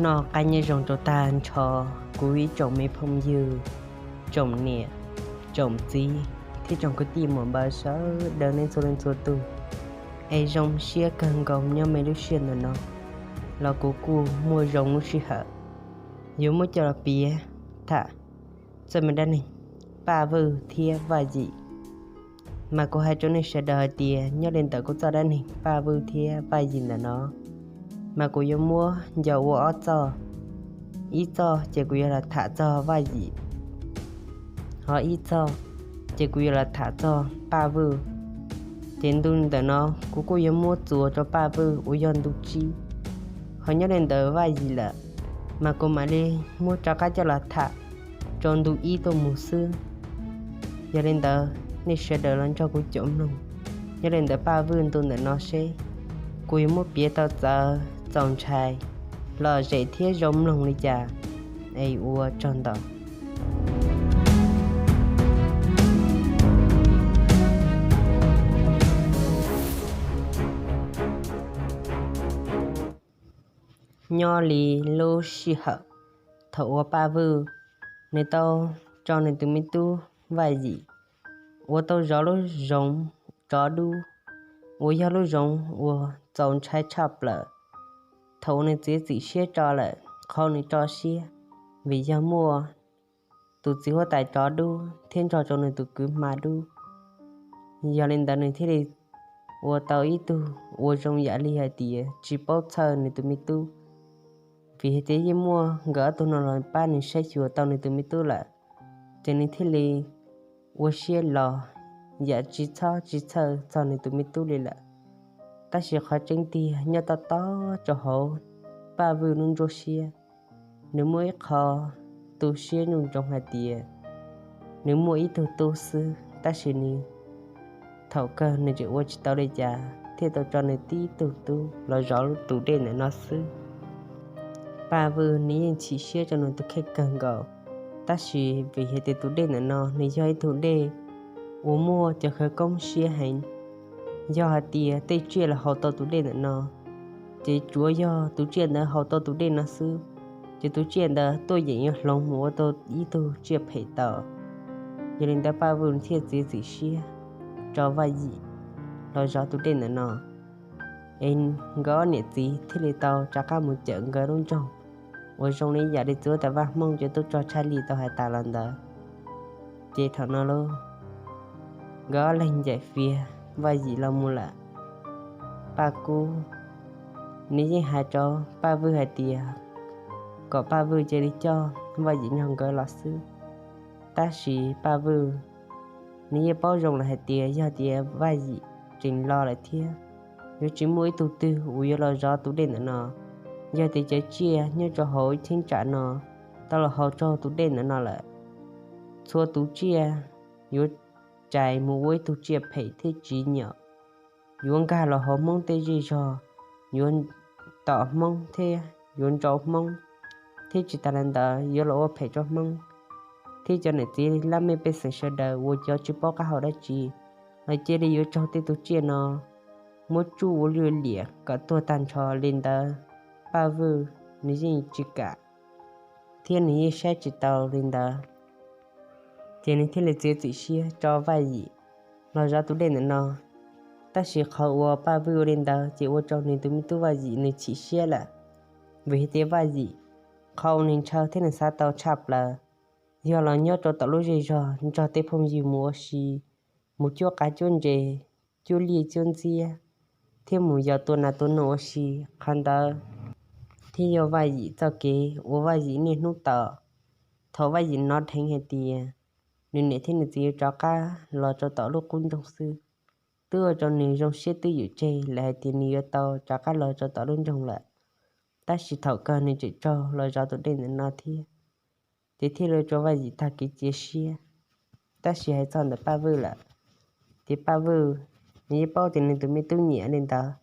Noj qab nyob zoo rau tag nrho kuv ib tsoom me phooj ywg, tsoom niam, tsoom txiv thiab tsoom kwv tij muam npawg sawv daws nej txhua leej txhua tus. Es zoo siab kawg nkaus nyob me lub sij hawm ntawm no los kuv kuj muaj zoo lub sij hawm yuav muab coj los piav tham txoj me dab neeg Paj Vwj thiab Vaj Yim. Mas kuv hais rau nej sawv daws hais tias nyob li ntawm kuv txoj dab neeg Paj Vwj thiab Vaj Yim ntawm no, mas kuv yuav muab nco ua ob txoj. Ib txoj ces kuv yuav los tham txog Vaj Yim, ho ib txoj ces kuv yuav los tham txog Paj Vwj. Ces ntu ntawm no kuv kuj yuav muab txuas rau Paj Vwj uas yog ntu tsib, ho nyob li ntawm Vaj Yim lawm, mas kuv mam li muab rov qab coj los tham rau ntu ib tuaj mus xwb. Yog li ntawd nej sawv daws los nrog kuv caum mloog nyob li ntawm Paj Vwj ntu ntawm no seb kuv yuav muab piav tau txawv txaus ntshai, lom zem thiab zoo mloog li cas. Es ua tsaug ntau. Nyob li lub sij hawm thaum uas Paj Vwj nws tau tso nws tus me tub Vaj Yim ua tau zov lub zoov tsov dub, uas yog lub zoov uas txaus ntshai tshaj plaws. Thaum uas nws txiav txim siab tso lawm, qhov nws tso siab vim yog muaj tus txiv huab tais tsov dub thiab nrog rau nws tus kwv hma dub. Yog li ntawd nws thiaj li ua tau ib tug uas zoo yam li hais tias tsis paub txhawj nws tus me tub, vim hais tias yeej muaj nkawd ob tug no los pab nws saib xyuas tau nws tus me tub lawm. Ces nws thiaj li ua siab los yam tsis txhob tsis txhawj txog nws tus me tub li lawm. Tab sis qhov tseeb tiag nyob tob tob rau hauv Paj Vwj lub nruab siab, nws muaj ib qho tu siab nyob ntsoov hais tias nws muaj ib tug tub xwb, tab sis nws thaum kawg nws tseem ua tsis tau li cas thiaj tau tso nws tib tug tub los zov tus dej ntawm no xwb. Paj Vwj nws yeej chim siab rau nws tus kheej kawg nkaus, tab sis vim hais tias tus dej ntawm no nws yog ib tug dej uas muaj cov khawv koob siab heev. Yog hais tias tej tsiaj los haus tau tus dej ntawm no, ces tsuav yog tus tsiaj ntawd haus tau tus dej no xwb, ces tus tsiaj ntawd tuaj yeem yuav hloov mus ua tau ib tug tsiaj phem tau. Yog li ntawd Paj Vwj thiaj txiav txim siab tso Vaj Yim los zov tus dej ntawm no. Es nkawd ob niam txiv thiaj li tau rov qab mus cawm nkawd lub nroog, uas zoo li yam li txiv huab tais vaj Hmoob cov tub rog tshaj lij tau hais tas los ntawd. Ces thaum no lauj, nkawd ob leeg ncaim fias Vaj Yim los mus lawm. Paj Kub nws yeej hais rau Paj Vwj hais tias kom Paj Vwj cia li coj Vaj Yim nrog nkawd los xwb. Tab sis Paj Vwj nws yeej paub zoo lawm hais tias yog tias Vaj Yim tseem los lawm thiab, yuav tsis muaj ib tug twg uas yuav los zov tus dej ntawm no. Yog tias cov tsiaj nyob rau hauv cheeb tsam no tau los haus raug tus dej ntawm no lawm, txhua tus tsiaj yuav rais mus ua ib tug tsiaj phem thiab tsiv nyom, yuav nkag los hauv Hmoob tej zej zog, yuav tom Hmoob thiab yuav ntsauv Hmoob, thiab tsis tas li ntawd yuav los ua phem rau Hmoob thiab cov niam txiv laj mej pej xeem sawv daws uas cov tsis paub qab hau dab tsi, los cia li yuav raug tej tus tsiaj no muab tsuj ua lwj liam kom tuag tag nrho li ntawd. Paj Vwj nws yeej tsis kam thiab nws yeej saib tsis tau li ntawd, ces nws thiaj li txiav txim siab tso Vaj Yim los zov tus dej ntawm no. Tab sis qhov uas Paj Vwj ua li ntawd ces ua rau nws tus me tub Vaj Yim nws chim siab lawm, vim hais tias Vaj Yim qhov uas nws ntshaw thiab nws xav tau tshaj plaws yog los nyob rau tom lub zej zog nrog tej phooj ywg mus ua si, mus cuab qav cuab ntses, cuab liaj cuab ntxiab, thiab mus yos tua nas tua noog ua si. Qhov ntawd thiaj yog Vaj Yim txoj kev uas Vaj Yim niaj hnub tos. Thaum Vaj Yim hnov dheev hais tias nws niam thiab nws txiv yuav rov qab los rau tom lub qub nroog xwb, twb ua rau nws zoo siab twb ywm tseg lawm hais tias nws yuav tau rov qab los rau tom lub nroog lawm. Tab sis thaum kawg nws tseem raug los zov tus dej ntawm no thiab, ces thiaj li ua rau Vaj Yim tag kev cia siab. Tab sis hais txog ntawm Paj Vwj lawm, ces Paj Vwj nws yeej paub tias nws tus me tub nyiam li ntawd,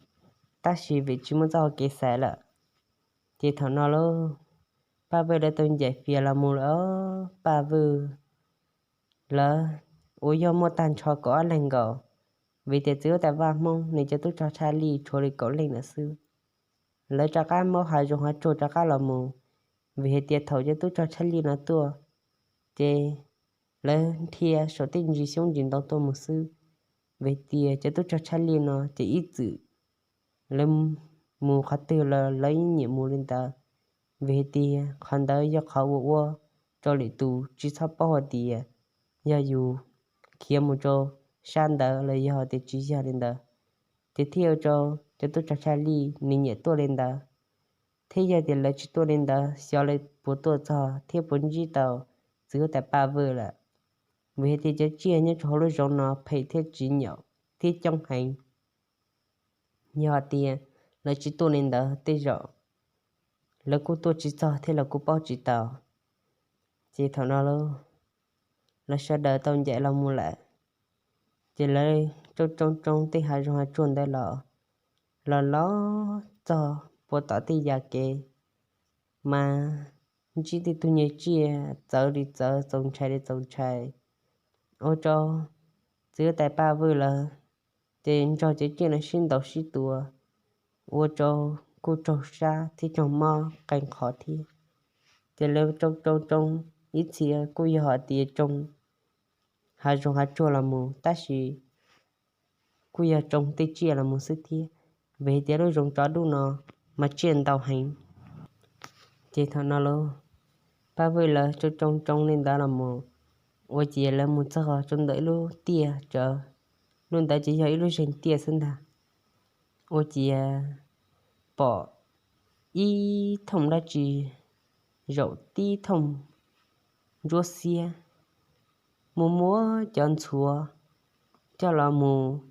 tab sis vim tsis muaj txoj hau kev xaiv lawm, ces thaum no lauj, Paj Vwj lawv tau ncaim fias los mus lawm os. Paj Vwj lawv uas yog muaj tag nrho kaum ob leeg nkaus, vim tias txiv huab tais vaj Hmoob nws cov tub rog tshaj lij tshuav li kaum leej lawm xwb. lawv rov qab muab hav zoov hav tsuag rov qab los mus, vim hais tias thaum cov tub rog Tshaj Lij no tuaj, ces lawv dhia saum tej ntsis xyoob ntsis ntoo tuaj mus xwb, vim tias cov tub rog Tshaj Lij no ces ib txwm lawv mus qhov twg los lawv yeej nyiam mus li ntawd, vim hais tias qhov ntawd yog qhov uas ua rau lwm tus tsis txhob paub hais tias yog yus khiav mus rau sab ntawd los yog tias tsis yog li ntawd, ces thiaj ua rau cov tub rog Tshaj Lij nws nyiam tuaj li ntawd. Thiab yog tias lawv tsis tuaj li ntawd, xyov lawv puas tuaj txog thiab puas ntsib tau txiv huab tais Paj Vwj lawm, vim hais tias cov tsiaj nyob rau hauv lub zoov no phem thiab tsis nyom thiab coob heev. Yog hais tias lawv tsis tuaj li ntawd tej zaum lawv kuj tuaj tsis txog thiab lawv kuj paub tsis tau. Ces thaum no lawv sawv daws tau ncaim los mus lawm, ces lawv tsoo tsoo tsoo tej hav zoov hav tsuag ntawd los, los los txog puag tom tej yam kev, mas ntsib tej tug nyuag tsiaj txawv li txawv, txaus ntshai li txaus ntshai, ua rau txiv huab tais Paj Vwj lawv ces nrog cov tsiaj no sib ntaus sib tua, ua rau kuj raug sab thiab raug mob qee qhov thiab. Ces lawv tsoo tsoo tsoo, ib txhia kuj yog hais tias tsoo hav zoov hav tsuag los mus, tab sis kuj yog tsoo tej tsiaj los mus xwb thiab, vim hais tias lub zoov tsov dub no mas tsiaj ntau heev. Ces thaum no lawv, Paj Vwj lawv tsoo tsoo tsoo li ntawd los mus, ua ciav lawv mus txog rau ntawm ib lub tiaj tsawv, lub ntawd ces yog ib lub zeeg tiaj xwb ntag. Ua ciav pom ib thooj dab tsi zaum tib thooj ntsuab xiab, muaj muab cov ntxhuav coj los mus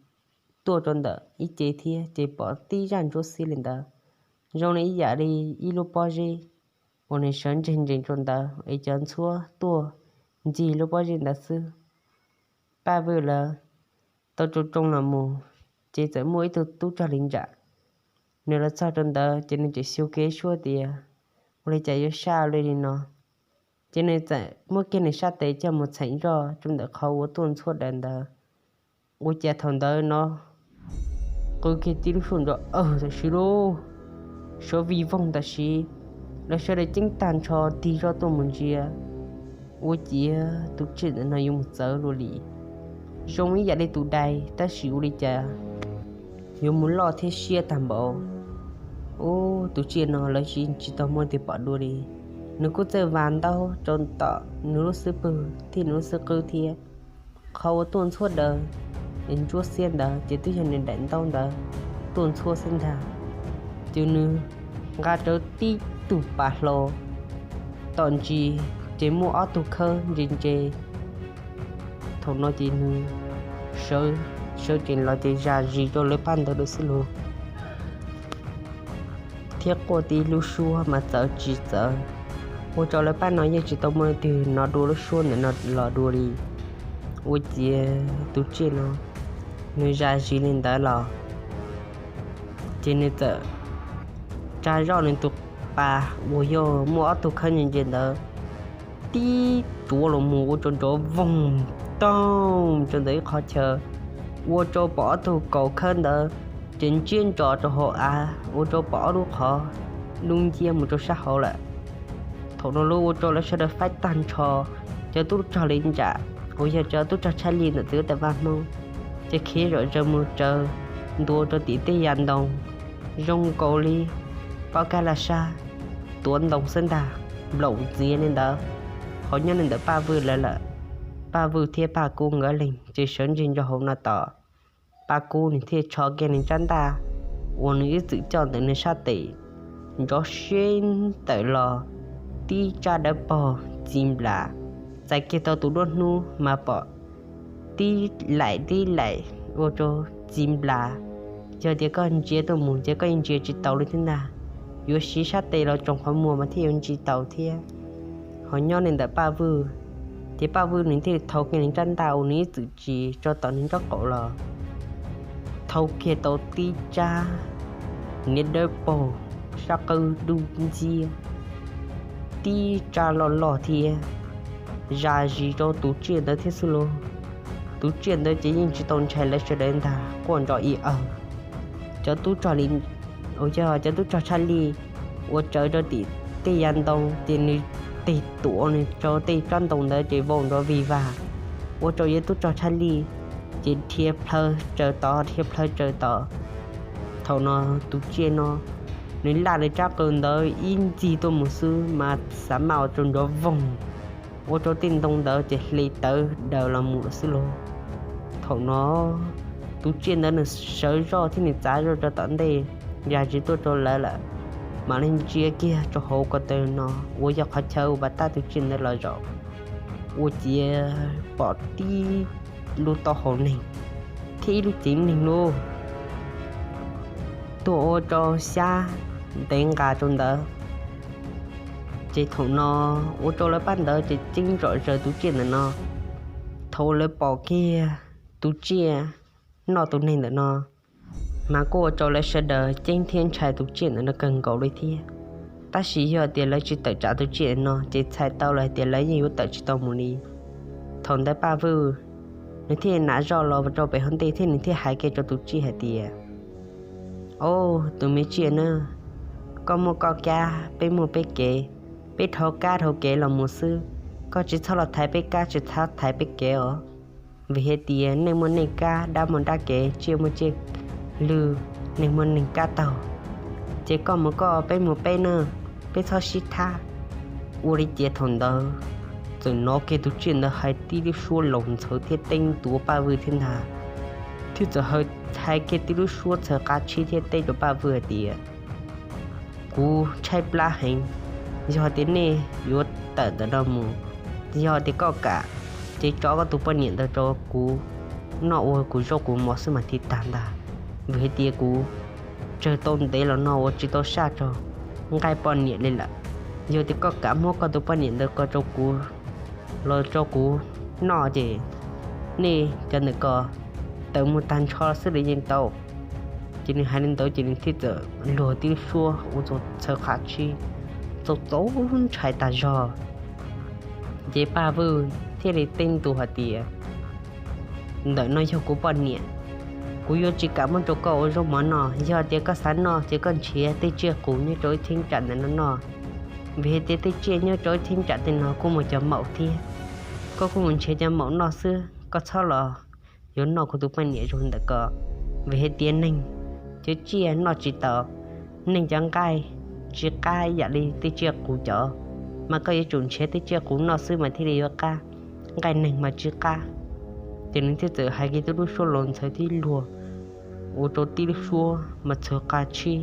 tuaj rau ntawm ib ce thiab, ces pom tib zaj ntsuab xiab li ntawd, zoo li ib yam li ib lub pob zeb uas nws sawv ntseg ntsees rau ntawd es cov ntxhuav tuaj ncig lub pob zeb ntawd xwb. Paj Vwj lawv tau tsoo tsoo los mus, ces txawm muaj ib tug tub rog li ntsam, nws los txog rau ntawd ces nws tseem xyu kiag suab tias, ua li cas yuav sab li li no? Ces nws txawm muab kiag nws sab tes coj mus txheem zoj rau ntawm qhov uas tuaj ntxhuav daws ntawd. Ua cas thaum ntawd no qw kiag tib lub suab nrov awg tam sim lauj, sawv vij voog tam sim, lawv sawv daws ceeb tag nrho tig zoj tuaj mus ntsia. Ua ciav tus tsiaj ntawm no yuav mus txawv luaj li, zoo ib yam li tus dais tab sis ua li cas yuav mus loj thiab siab tag npaum. Ub, tus tsiaj no lawv tsis, tsis tau muaj leej twg pom dua li. Nws kuj txawj vas ntaub rau tom nws lub xub pwg thiab nws lub xub qwb thiab. Qhov uas tuaj ntxhuav daws es ntsuab xiab ntawd ces twb yog nws daim ntaub ntawd tuaj ntxhuav xwb ntag. Ces nws nqa rawv tib tug pas hlau tom ntsis, ces muaj ob tug khawb ntse ntse. Thaum no ces nws sawv, sawv tsees los ces zam zis rau lawv pab ntawd lawm xwb lauj, thiab quaj tib lub suab mas txawv tsis txawv, ua rau lawv pab no yeej tsis tau muaj leej twg hnov dua lub suab ntawm no los dua li. Ua ciav tus tsiaj no nws zam zis li ntawd los, ces nws txawm tsa zoj nws tus pas uas yog muaj ob tug khawb ntse ntse ntawd tib tsuav los mus ua rau nrov voog toog rau ntawm ib qhov chaw, ua rau pom ob tug kaus khawb ntawd ces ntsiab ntso rau hauv av, ua rau pom ob lub qhov dub nciab mus rau sab hauv lawm. Thaum no lub ua rau lawv sawv daws faib tag nrho. Cov tub rog li ntsam uas yog cov tub rog tshaj lij ntawm txiv huab tais vaj hmoob ces khiav zom zaws mus tsaws ntua rau tim tej yam ntoo zoo nkaus li pab kab laj sab tuav ntoo xwb ntag, nplaum ntxiav li ntawd. Qhov nyob li ntawm Paj Vwj lawv lawm, Paj Vwj thiab Paj Kub nkawd leeg ces sawv ntseg nrog hauv no tom. Paj Kub nws thiaj tsho kiag nws rab ntaj uas nws ib txwm coj ntawm nws sab tes nrov seb tawm los tib tsab dawb paug txiv nplas, txais kiag tau tus duab hnub mas pom tib laim tib laim ua rau txiv nplas. Yog tias koj ntsia tuaj mus ces koj yeej ntsia tsis tau li thiab ntag, yuav siv sab tes los tsoom qhov muag mas thiaj yuav ntsia tau thiab. Ho nyob li ntawm Paj Vwj, ces Paj Vwj nws thiaj li thau kiag nws rab ntaj uas nws ib txwm tsis tso tom nws nraub qaum los, thau kiag tau tib tsab niag dawb paug sab qwb dub nciab, tib tsab loj loj thiab zam zis rau tus tsiaj ntawd thiab xwb lauj. Tus tsiaj ntawd ces yeej tsis tau ntshai lawv sawv daws ntag, quaj nrov ib awg. Cov tub rog li Ua cas cov tub rog tshaj lij ua tsawv rau tim tej yav ntoo ces nws tig tuav nws rau tej tsob ntoo ntawd ces vau nrov vig vag, ua rau cov tub rog tshaj lij ces dhia plhaw tsaws tod dhia plhaw tsaws tod. Thaum no tus tsiaj no nws laj nws rab qws ntawd ib ntxig tuaj mus xwb mas xav maj ua rau nrov voog, ua rau tej ntoo ntawd ces hle tawv daws los mus lawm xwb lauj. Thaum no tus tsiaj ntawd nws sawv zoj thiab nws txav zoj rau tom ntej, ya tsis tuaj rau lawv lawm, mam li ntsia kiag rau hauv ko taw no uas yog qhov chaw uas pas tag tus tsiaj ntawd los zaum, ua ciav pom tib lub taub hau neeg thiab ib lub cev neeg lub tuag ua rau xyab ntev nqa rau ntawd. Ces thaum no ua rau lawv pab ntawd ces ceeb zom zaws tus tsiaj ntawm no. Thaum uas lawv pom kiag tus tsiaj noj tus neeg ntawm no, mas kuj ua rau lawv sawv daws ceeb thiab ntshai tus tsiaj ntawm no kawg nkaus li thiab. Tab sis yog tias lawv tsis tawm tsam tus tsiaj no ces txhais tau lawm hais tias lawv yeej yuav tawm tsis tau mus li. Thaum ntawd Paj Vwj nws thiaj nam zoj los rau pem hauv ntej thiab nws thiaj hais kiag rau tus tsiaj hais tias, Au, tus me tsiaj na, koj muaj koj kab, peb muaj peb kev, peb dhau kab dhau kev los mus xwb. Koj tsis txhob los thaiv peb kab, tsis txhob thaiv peb kev os. Vim hais tias neeg muaj neeg kab, dab muaj dab kev, tsiaj muaj tsiaj lw, neeg muaj neeg kab taug. Ces koj mus koj, peb mus peb na, peb txhob sib thab. Ua li ces thaum ntawd txawm hnov kiag tus tsiaj ntawd hais tib lub suab laus ntxhawv thiab teb ntua Paj Vwj thiab ntag, thiab txawm hais kiag tib lub suab txhawv qab tshib thiab teb rau Paj Vwj hais tias, Kuv tshaib plab heev, yog tias nej yuav tawm ntawm no mus, yog tias koj kam, ces tso koj tus poj niam ntawd rau kuv noj ua kuv zaub kuv mov xwb mas thiaj tag ntag. Vim hais tias kuv tsawg tau ntev los no ua tsis tau saj rau nqaij poj niam li lawm. Yog tias koj kam muab koj tus poj niam ntawd ko rau kuv, los rau kuv noj ces nej cov ntawm ko tawm mus tag nrho xwb li yeej tau. Ces nws hais li ntawd ces nws thiaj txawm luag tib lub suab ua txaus txhawv qab tshib, txaus txaus ntshai tas zog. Ces Paj Vwj thiaj li teb ntua hais tias, Ntawm no yog kuv poj niam, kuv yuav tsis kam muab rau koj ua zaub mov noj. Yog tias koj xav noj ces koj nrhiav tej tsiaj qus nyob rau ib cheeb tsam ntawm no noj, vim hais tias tej tsiaj nyob rau ib cheeb tsam tej no kuj muaj cov maum thiab. Koj kuj mus nrhiav cov maum noj xwb, koj txhob los yuav noj kuv tus poj niam zaub ntawm ko. Vim hais tias neeg cov tsiaj noj tsis tau, neeg cov nqaij tsis qab ib yam li tej tsiaj qus cov, mas koj yuav tsum nrhiav tej tsiaj qus noj xwb mas thiaj li yuav qab, nqaij neeg mas tsis qab. Ces nws thiaj txawm hais kiag tib lub suab laus ntxhawv tib luag ua rau tib lub suab mas txhawv qab tshib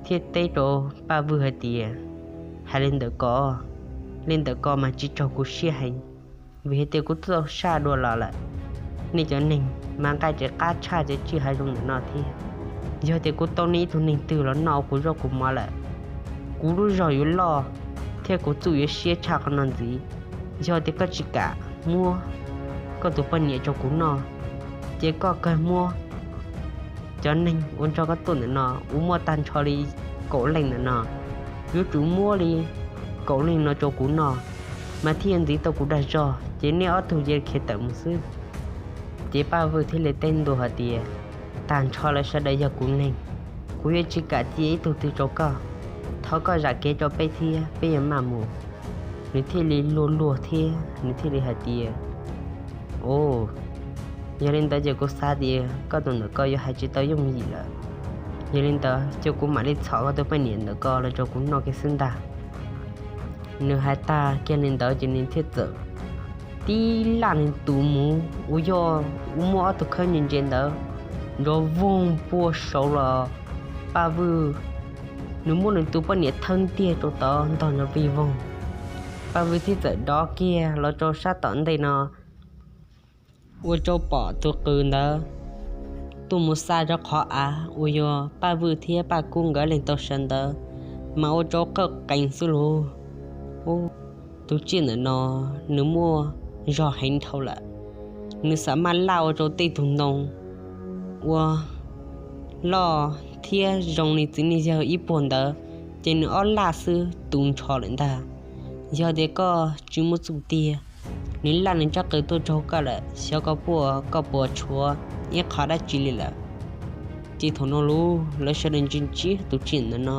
thiab teb rau Paj Vwj hais tias, Hais li ntawm ko, li ntawm ko mas tsis raug kuv siab heev, vim hais tias kuv twb tau saj dua los lawm. Nej cov neeg mas nqaij tsis qab tshaj cov tsiaj hav zoov ntawm no thiab. Yog tias kuv tau nej ib tug neeg twg los noj kuv zaub kuv mov lawm, kuv lub zog yuav loj thiab kuv txuj yuav siab tshaj qhov no ntxiv. Yog tias koj tsis kam muab koj tus poj niam rau kuv noj, ces koj kawg muab cov neeg uas nrog koj tuaj ntawm no uas muaj tag nrho li kaum leej ntawm no, yuav tsum muab li kaum leej no rau kuv noj, mas thiaj ntxiv tau kuv dag zog, ces nej ob tug cia li khiav tawm mus xwb. Ces Paj Vwj thiaj li teb ntua hais tias, Tag nrho lawv sawv daws yog kuv neeg, kuv yuav tsis kam cia ib tug twg rau koj. Thov koj zam kev rau peb thiab peb yuav maj mus. Nws thiaj li luag luag thiab nws thiaj li hais tias, Au, yog li ntawd ces kuv xav tias koj tus ntawm ko yuav hais tsis tau yooj yim lawm. Yog li ntawd ces kuv mam li txhom koj tus poj niam ntawm ko los rau kuv noj kiag xwb ntag. Nws hais tag kiag li ntawd ces nws thiaj txawm tib laj nws tus muv uas yog uas muaj ob tug khawb ntse ntse ntawd nrov voog puag saud los. Paj Vwj nws muab nws tus poj niam thawb ntiag rau tod ntog nrov vig voog. Paj Vwj thiaj txawm dov kiag los rau sab tom ntej no, ua rau pom tus qws ntawd tuaj mus xa rau qhov av uas yog Paj Vwj thiab Paj Kub nkawd leej tau sawv ntawd, mas ua rau qawj qees xwb lauj. Ub, tus tsiaj ntawm no nws muaj zog heev dhau lawm, nws xam maj laj ua rau tej tug ntoo ua loj thiab zoo li txiv neej yawg ib puag ntawd, ces nws ob laj xwb tu nrho lawm ntag. Yog tias koj tsis muaj txuj tiag, nws laj nws rab qws tuaj raug koj lawm, xyov koj puas, koj puas tshuav ib qho dab tsi li lawm. Ces thaum no lub lawv sawv daws ntsia ntsia tus tsiaj ntawm no,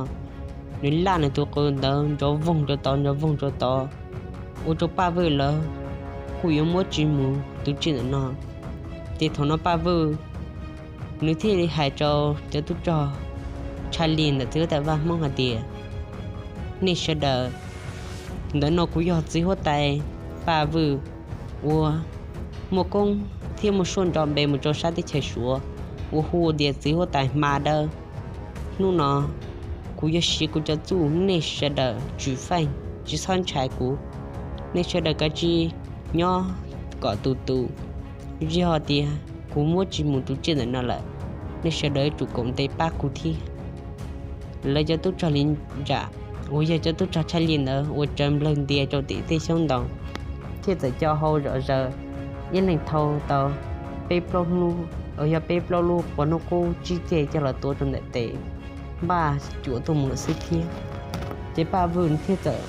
nws laj nws tus qws ntawd nrov voog rau tod nrov voog rau tod, ua rau Paj Vwj lawv kuj yuav muab tsis mus tus tsiaj ntawm no. Ces thaum no Paj Vwj nws thiaj li hais rau cov tub rog Tshaj Li ntawm txiv huab tais vaj Hmoob hais tias, nej sawv daws, ntawm no kuv yog txiv huab tais Paj Vwj, uas muaj koob thiab muaj suab nrov npe mus rau sab teb chaws Suav, uas hu tias txiv huab tais Hma Dawb. Hnub no kuv yuav siv kuv cov txuj, nej sawv daws tsis faij, tsis txhob ntshai kuv. Nej sawv daws kav tsij nyob kom tus tus, yog tias kuv muab tsis mus tus tsiaj ntawm no lawm, nej sawv daws yuav tsum koom tes pab kuv thiab. Lawv cov tub rog li nram, uas yog cov tub rog Tshaj Li ntawd uas tsaws nplawg ntias rau tim tej xyoob ntoo, thiaj txawm co hau zom zaws, ib leeg thau tau peb plaub lub, uas yog peb plaub lub quas hnub qub tsib ceg coj los tuav rau ntawm tes, npaj cuam tuaj mus lawm xwb thiab. Ces Paj Vwj thiaj txawm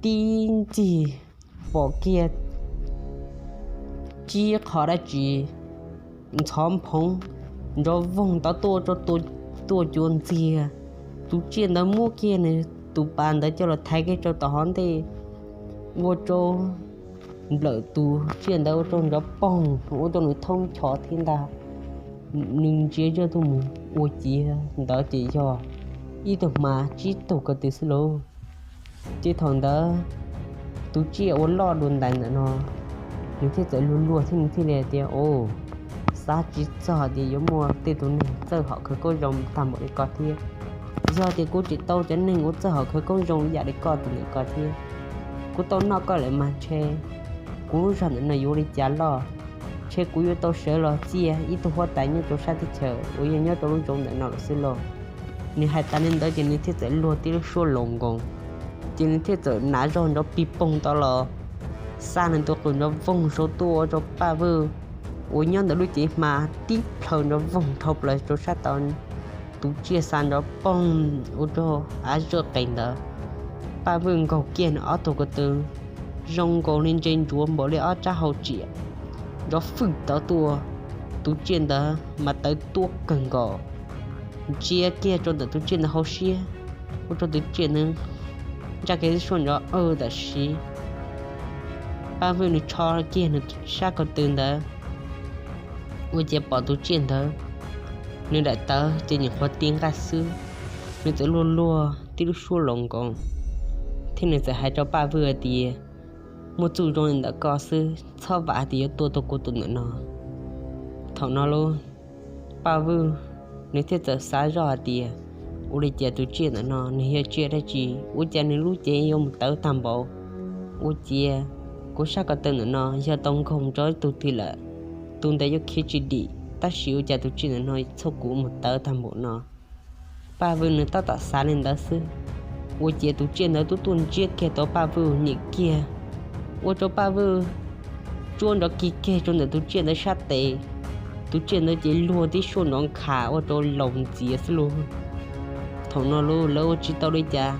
tib ncig pom kiag tsib qho dab tsi ntxhov phoov nrov voog tod tuaj rau tuaj cuav ntxiag. Tus tsiaj ntawd muab kiag nws tus pas ntawd coj los thaiv kiag rau tom hauv ntej, ua rau nplawm tus tsiaj ntawd ua rau nrov poog ua rau nws thoob chov thiab ntag. Nws ntsia zoj tuaj mus ua ciav ntawd ces yog ib tug hma tsib taug ko tw xwb lauj. Ces thaum ntawd tus tsiaj uas loj dua ntais ntawm no, nws thiaj txawm luag luag thiab nws thiaj li hais tias, Au, xav tsis txog tias yuav muaj tej tus neeg txawj hom khawv koob zoo tag npaum li koj thiab. Yog tias kuv tseem tau cov neeg uas txawj hom khawv koob zoo yam li koj tus ntawm ko thiab, kuv tau noj koj lawm mas ntshe kuv lub zog ntawm no yuav ua li cas loj. Ntshe kuv yuav tau sawv los txia ib tug huab tais nyob rau sab teb chaws uas yog nyob rau lub zoov ntawm no lawm xwb lauj. Nws hais tas li ntawd ces nws thiaj txawm luag tib lub suab loos nkoos, ces nws thiaj txawm hnav zog nrov pig poog tod los, xa nws tus qws nrov voog saud tuaj ua rau Paj Vwj uas nyob ntawm lub cev hma tib plhaw nrov voog dhau plaws rau sab tod. Tus tsiaj xa nrov poog ua rau av zaj qees ntawd. Paj Vwj nkaug kiag nws ob tug ko tw zoo nkaus li ntse ntsuav npaum li ob rab hau tsiam, nrov fwj tod tuaj. Tus tsiaj ntawd mas tawv tuab kawg nkaus, ntsia kiag rau ntawm tus tsiaj ntawd hauv siab, ua rau tus tsiaj ntawd ntsaj kiag tib suab nrov aw tam sim. Paj Vwj nws rho kiag nws sab ko tw ntawd, ua ciav pom tus tsiaj ntawd, nws daim tawv ces nyuam qhuav ti nqaj xwb. Nws txawm luag luag tib lub suab loos nkoos, thiab nws txawm hais rau Paj Vwj hais tias, Muaj txuj zoo li ntawm koj xwb, txhob vam hais tias yuav tua tau kuv tus ntawm no. Thaum no lauj, Paj Vwj nws thiaj txawm xav zoj hais tias, Ua li cas tus tsiaj ntawm no nws yog tsiaj dab tsi, ua cas nws lub cev yuav mus tawv tag npaum? Ua ciav kuv sab ko tw ntawm no yog tau nkaug nrov ib tug twg lawm, tus ntawd yuav khiav tsis dim, tab sis ua cas tus tsiaj ntawm no txhaj kuv mus tawv tag npaum no? Paj Vwj nws tab tom xav li ntawd xwb, ua ciav tus tsiaj ntawd twb tuaj ntsiab kiag tau Paj Vwj, nyem kiag, ua rau Paj Vwj tsuab nrov kig kiag rau ntawm tus tsiaj ntawd sab tes. Tus tsiaj ntawd ces luag tib suab nrov nkhav ua rau laus ntxias xwb lauj. Thaum no lauj, lawv ua tsis tau li cas,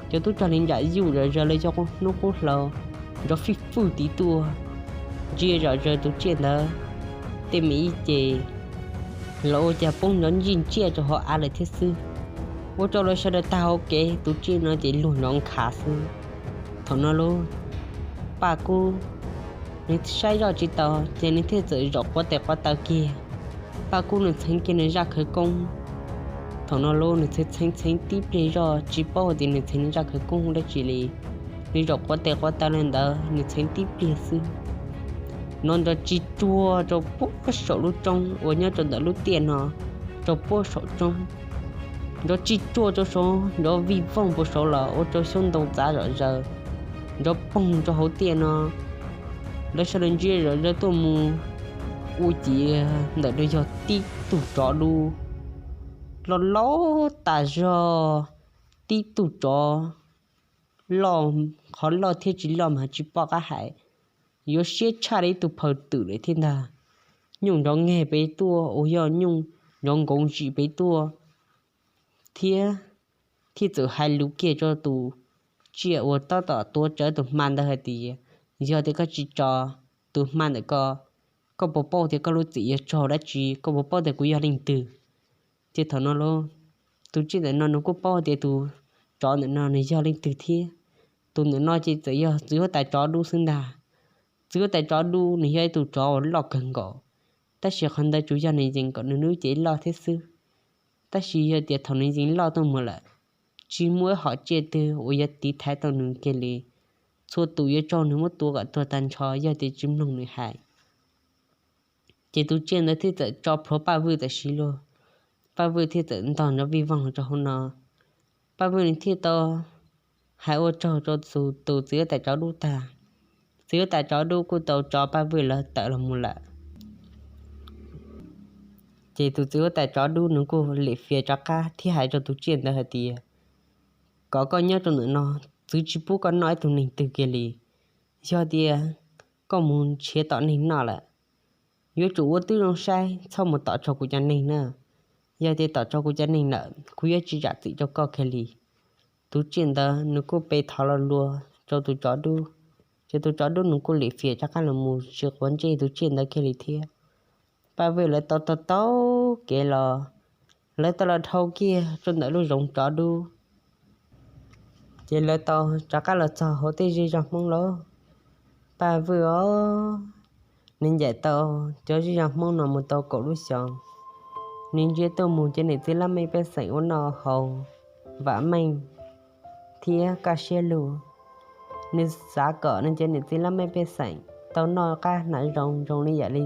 cov tub rog li nram yuj zom zaws lawv cov hnub qub hlau nrov fij fwj tid tuaj, ntsia zom zaws tus tsiaj ntawd tej me ib ce los ua cas poob nrov ncij nciaj rau hauv av lawm thiab xwb. Ua rau lawv sawv daws tag hauv kev, tus tsiaj no ces luag nrov nkhav xwb. Thaum no lauj, Paj Kub nws saib zoj tsis tau ces nws thiaj txawm zaum quav tes quav taw kiag. Paj Kub nws txheev kiag nws zaj khawv koob. Thaum no lauj, nws txheev txheev tib pliag zoj tsis paub tias nws txheev nws zaj khawv koob dab tsi li. Nws zaum quav tes quav taw li ntawd nws txheev tib pliag xwb, nrov tsis tsuag rau puag saum lub roob uas nyob rau ntawm lub tiaj no, rau puag saum roob. Nrov tsis tsuag rau saud, nrov vij voog puag saud los ua rau xyoob ntoo txav zom zaws, nrov poog rau hauv tiaj no. Lawv sawv daws ntsia zom zaws tuaj mus, ua ciav ntawm no yog tib tug tsov dub loj loj tas zog, tib tug tsov loj, qhov loj thiab tsis loj mas tsis pom qab hais, yuav siab tshaj li ib tug phaw twm lawm thiab ntag. Nyuj nrov nkag pem tuaj uas yog nyuj nrov nkoov zim pem tuaj, thiab thiaj txawm hais lus kiag rau tus tsiaj uas tab tom tuav tsawv tus hma ntawd hais tias, yog tias koj tsis tso tus hma ntawm ko, koj puas paub tias koj lub txim yuav raug dab tsi? Koj puas paub tias kuv yog leej twg? Ces thaum no los tus tsiaj ntawm no nws kuj paub tias tus tsov ntawm no nws yog leej twg thiab. Tus ntawm no ces txawm yog txiv huab tais tsov dub xwb ntag. Txiv huab tais tsov dub nws yog ib tug tsov uas loj kawg nkaus, tab sis qhov ntawd tsuas yog nws yees kom nws lub cev loj thiab xwb. Tab sis yog tias thaum nws yees loj tuaj mus lawm, tsis muaj ib hom tsiaj twg uas yuav tiv thaiv tau nws kiag li. Txhua tus yuav raug nws muab tua kom tuag tag nrho yog tias tsis mloog nws hais. Ces tus tsiaj ntawd thiaj txawm tso plhuav Paj Vwj tam sim los. Paj Vwj thiaj txawm ntog nrov vij voog los rau hauv no. Paj Vwj nws thiaj tau hais ua tsaug rau tus txiv huab tais tsov dub tag. Txiv huab tais tsov dub kuj tau tso Paj Vwj lawv tawm los mus lawm. Ces tus txiv huab tais tsov dub nws kuj lim fias rov qab thiab hais rau tus tsiaj ntawd hais tias, kom koj nyob rau ntawm no, txwv tsis pub koj noj ib tug neeg twg kiag li. Yog tias koj mus nrhiav tom neeg noj lawm, yuav tsum ua tib zoo saib txhob mus tom tsau kuv cov neeg na. Yog tias tom tsau kuv cov neeg lawm, kuv yuav tsis zam txim rau koj kiag li. Tus tsiaj ntawd nws kuj pe thov lo lus rau tus tsov dub, ces tus tsov dub nws kuj lim fias rov qab los mus tsis quav ntsej tus tsiaj ntawd kiag li thiab. Paj Vwj lawv tau taug taug kev los, lawv tau los dhau kiag rau ntawm lub zoov tsov dub. Ces lawv tau rov qab los txog hauv tej zej zog Hmoob lawm. Paj Vwj os, nws ncaim tau cov zej zog Hmoob no mus tau kaum lub xyoos, nws ntsia tuaj mus cov niam txiv laj mej pej xeem ua noj haus vam meej thiab kaj siab lug. Nws xav kom nws cov niam txiv laj mej pej xeem tau noj qab hnav zoo zoo li yam li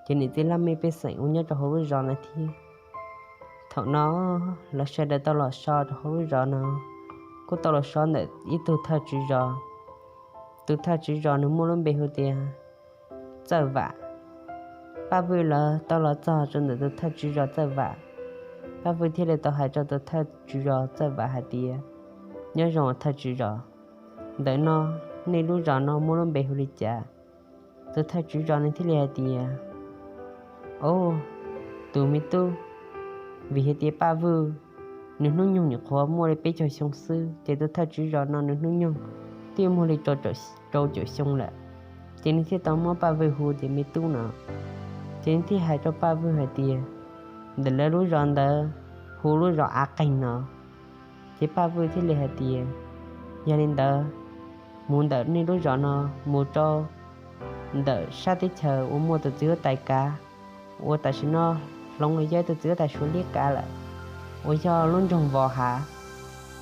cov niam txiv laj mej pej xeem uas nyob rau hauv lub zos no thiab. Thaum no lawv sawv daws tau los so rau hauv lub zos no, kuj tau los so ntawm ib tug thawj tswv zos. Tus thawj tswv zos nws muaj lub npe hu tias Txawj Vam. Paj Vwj lawv tau los txog rau ntawm tus thawj tswv zos Txawj Vam. Paj Vwj thiaj li tau hais rau tus thawj tswv zos Txawj Vam hais tias, nyob zoo thawj tswv zos, ntawm no nej lub zos no muaj lub npe hu li cas? Tus thawj tswv zos nws thiaj li hais tias, o, tus me tub, vim hais tias Paj Vwj nws hnub nyoog nyuam qhuav muaj li peb caug xyoo xwb, ces tus thawj tswv zos no nws hnub nyoog twb muaj li rau caum xyoo lawm, ces nws thiaj tau muab Paj Vwj hu tias me tub no. Ces nws thiaj hais rau Paj Vwj hais tias, ntawm lawv lub zos ntawd hu lub zos Av Qeeg no. Ces Paj Vwj thiaj li hais tias, yog li ntawd, mus ntawm nej lub zos no mus rau ntawm sab teb chaws uas muaj tus txiv huab tais kav, uas tam sim no hloov los yog tus txiv huab tais Suav liab kav lawm, uas yog lub nroog Vos Hav.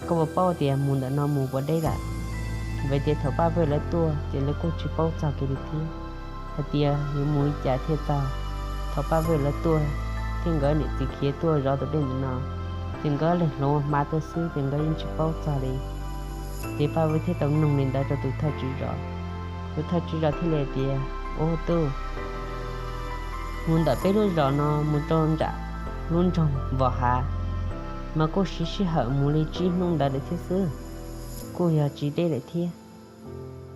Koj puas paub tias mus ntawm no mus puas deb lawm? Vim tias thaum Paj Vwj lawv tuaj ces lawv kuj tsis paub txog kiag li thiab, hais tias yuav mus li cas thiaj txog. Thaum Paj Vwj lawv tuaj thiab nkawd niam txiv khiav tuaj zov tus dej ntawm no, ces nkawd leeg hloov ua hma tuaj xwb ces nkawd yeej tsis paub txog li. Ces Paj Vwj thiaj tau noog li ntawd rau tus thawj tswv zos. Tus thawj tswv zos thiaj li hais tias, ub tub, mus ntawm peb lub zos no mus rau nram lub nroog Vos Hav mas kuj siv sij hawm mus li tsib hnub ntawd lawm thiab xwb, kuj yog tsis deb lawm thiab.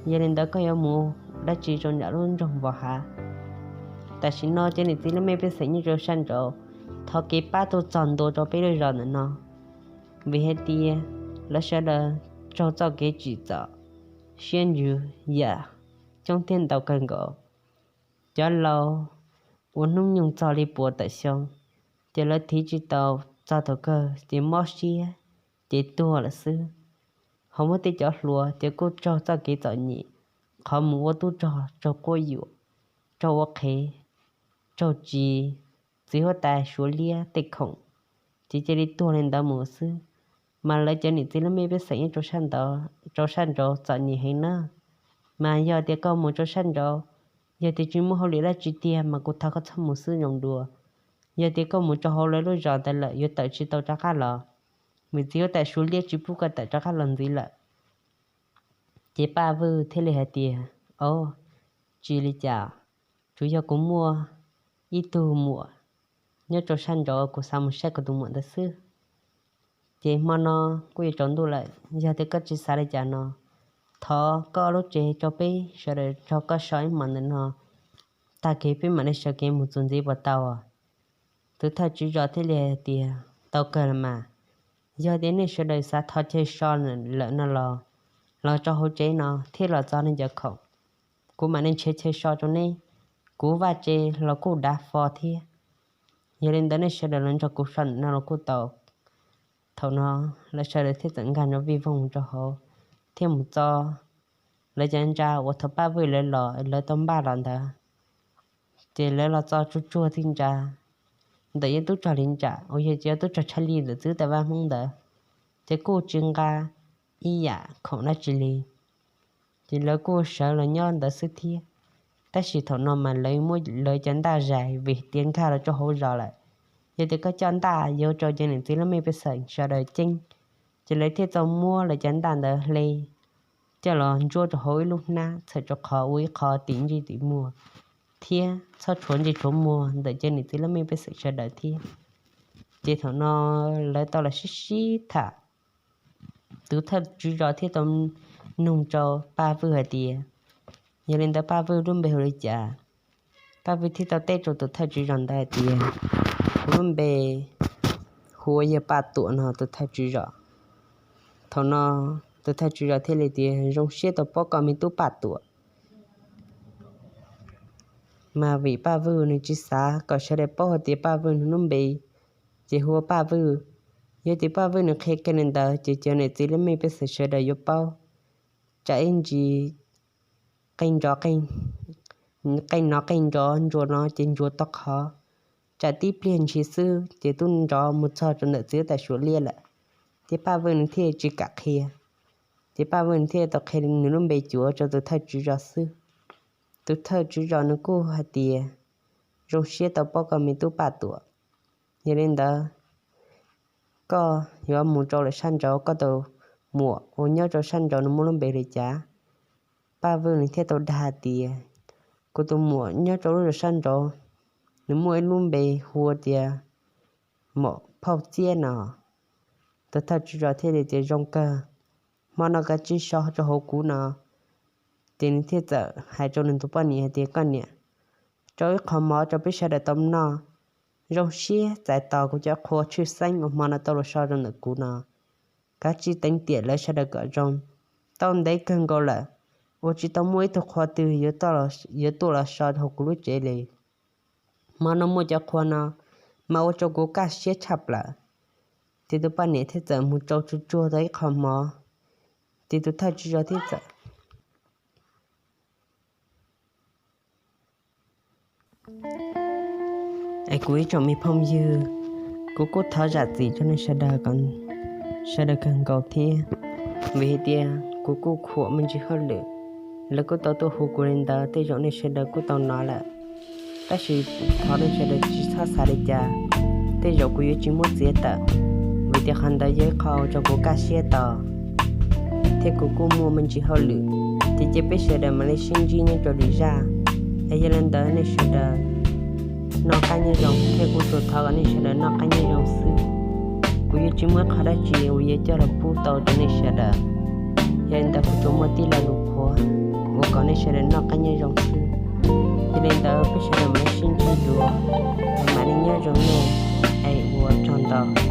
Yog li ntawd koj yuav mus dab tsi rau nram lub nroog Vos Hav? Tam sim no cov niam txiv laj mej pej xeem nyob rau sab nraud, thov kev pab tuaj txog ntua rau peb lub zos ntawm no, vim hais tias lawv sawv daws raug txoj kev tsim txom siab ntsws yam coob thiab ntau kawg nkaus. Cov laus uas hnub nyoog txog li puas tawm xyoo, ces lawv thiv tsis tau, txog thaum kawg ces mob siab ces tuag lawm xwb. Ho muaj tej cov hluas ces kuj raug txoj kev txom nyem, qhov mus ua tub rog raug quab yuam, raug ua qhev, raug ris txiv huab tais Suav liab tej khoom, ces cia li tuag li ntawd mus xwb. Mas lawv cov niam txiv laj mej pej xeem nyob rau sab nraud txom nyem heev na. Mas yog tias koj mus rau sab nraud, yog tias tsis muaj hauj lwm dab tsi tiag mas kuv thov koj txhob mus xwb zoo dua. Yog tias koj mus rau hauv lawv lub zos ntawd lawm yuav tawm tsis tau rov qab los, vim txiv huab tais Suav liab tsis pub koj tawm rov qab los ntxiv lawm. Ces Paj Vwj thiaj li hais tias, o, tsis li cas, tsuas yog kuv muaj ib tug muam nyob rau sab nraud, kuv xav mus saib kuv tus muam ntawd xwb. Ces hmo no kuj yuav tsaus ntuj lawm, yog tias koj tsis xav li cas no, thov koj lub tsev rau peb sawv daws nrog koj so ib hmos ntawm no, tag kis peb mam li sawv kev mus txuas ntxiv puas tau? Tus thawj tswv zos thiaj li hais tias, tau kawg los mas, yog tias nej sawv daws xav thov chaw so lawm no los, los rau hauv tsev no thiab los txog nej cov khoom, kuv mam li nrhiav chaw so rau neb. Kuv vaj tse los kuj dav fo thiab, Yog li ntawd nej sawv daws los nrog kuv so ntawm no los kuj tau. Thaum no lawv sawv daws thiaj txawm nkag nrov vij voog rau hauv thiab mus txog lawv cov ntsa uas thaum Paj Vwj lawv los lawv tau npaj los ntawd. Ces lawv los txog tsuag tsuag tib ntsa ntawm yeej tub rog li nram uas yog tub rog tshaj li ntawm txwv tawm vaj Hmoob ntawd, ces kuj tsis nqa ib yam khoom dab tsi li. Ces lawv kuj sawv los nyob ntawd xwb thiab. Tab sis thaum no mas lawv muab lawv cov ntaj zais vim tias nkag los rau hauv zos lawm. Yog tias koj coj ntaj yuav rau cov niam txiv laj mej pej xeem sawv daws ceeb, ces lawv thiaj tau muab lawv cov ntaj ntawd hle coj los ntsuab rau hauv ib lub hnab txhawm rau qhov ua ib qho tim ntsej tim muag thiab txhob tshuav ntsej tshuav muag ntawm cov niam txiv laj mej pej xeem sawv daws thiab. Ces thaum no lawv tau los sib sib tham, tus thawj tswv zos thiaj tau nug rau Paj Vwj hais tias, yog li ntawd Paj Vwj lub npe hu li cas? Paj Vwj thiaj tau teb rau tus thawj tswv zos ntawd hais tias, kuv lub npe hu ua yawg Paj Tuam no tus thawj tswv zos. Thaum no tus thawj tswv zos thiaj li tias, zoo siab tau paub koj me tub Paj Tuam. Mas vim Paj Vwj nws tsis xav kom sawv daws paub hais tias Paj Vwj nws lub npe, ces hu ua Paj Vwj. Yog tias Paj Vwj nws qhia kiag li ntawd ces cov niam txiv laj mej pej xeem sawv daws yuav paub. Tsam ib ntsis qee nrov, qee nov qee nrov ntsuas no ces ntsuas tau qhov, tsam tib pliag ntshis xwb ces twb nrov mus txog rau ntawm txiv huab tais Suav liab lawm. Ces Paj Vwj nws thiaj tsis kam qhia. Ces Paj Vwj nws thiaj tau qhia nws lub npe cuav rau tus thawj tswv zos xwb. Tus thawj tswv zos nws kuj hais tias, zoo siab tau paub koj me tub Paj Tuam. Yog li ntawd, koj yuav mus rau lawm sab nraud, koj tus muam uas nyob rau sab nraud nws muaj lub npe li cas? Paj Vwj nws thiaj tau dag hais tias, kuv tus muam nyob rau lub zos sab nraud, nws muaj ib lub npe hu ua tias Maum Phauj Txiab no. Tus thawj tswv zos thiaj li tias, zoo kawg, hmo no kav tsij so rau hauv kuv no. Ces nws thiaj txawm hais rau nws tus poj niam hais tias, koj niam, rau ib qho mov rau peb sawv daws tau noj. Zoo siab txais tos kuv cov qhua tshwj xeeb uas hmo no tau los so rau ntawm kuv no. Kav tsij teev tiam lawv sawv daws kom zoo. Tau ntev kawg nkaus lawm uas tsis tau muaj ib tug qhua twg yuav tuaj los so hauv kuv lub tsev li. Hmo no muaj cov qhua no mas ua rau kuv kaj siab tshaj plaws. Ces tus poj niam thiaj txawm mus rau tsuag tsuag tau ib qho mov. Ces tus thawj tswv zos thiaj txawm Es kuv ib tsoom me phooj ywg, kuv kuj thov zam txim rau nej sawv daws kom sawv daws kawg nkaus thiab, vim hais tias kuv kuj khuam me ntsis hauj lwm, lawv kuj tau tuaj hu kuv li ntawd, tej zaum nej sawv daws kuj tau hnov lawm. Tab sis thov nej sawv daws tsis txhob xav li cas, tej zaum kuv yuav tsis muab txiav tawm, vim tias qhov ntawd yog ib qho rau kuv kaj siab tau, thiab kuv kuj muaj me ntsis hauj lwm, ces cia peb sawv daws mam li sib ntsib nyob rau lwm zaj. Es yog li ntawd nej sawv daws noj qab nyob zoo, thiab kuv tsuas thov kom nej sawv daws noj qab nyob zoo xwb. Kuv yuav tsis muaj ib qho dab tsi uas yuav coj los pub tau rau nej sawv daws. Yog li ntawd kuv tsuas muaj tib lo lus qhuav uas kom nej sawv daws noj qab nyob zoo xwb. Yog li ntawd peb sawv daws mam li sib ntsib dua, mam li nyob zoo nej, es ua tsaug ntau.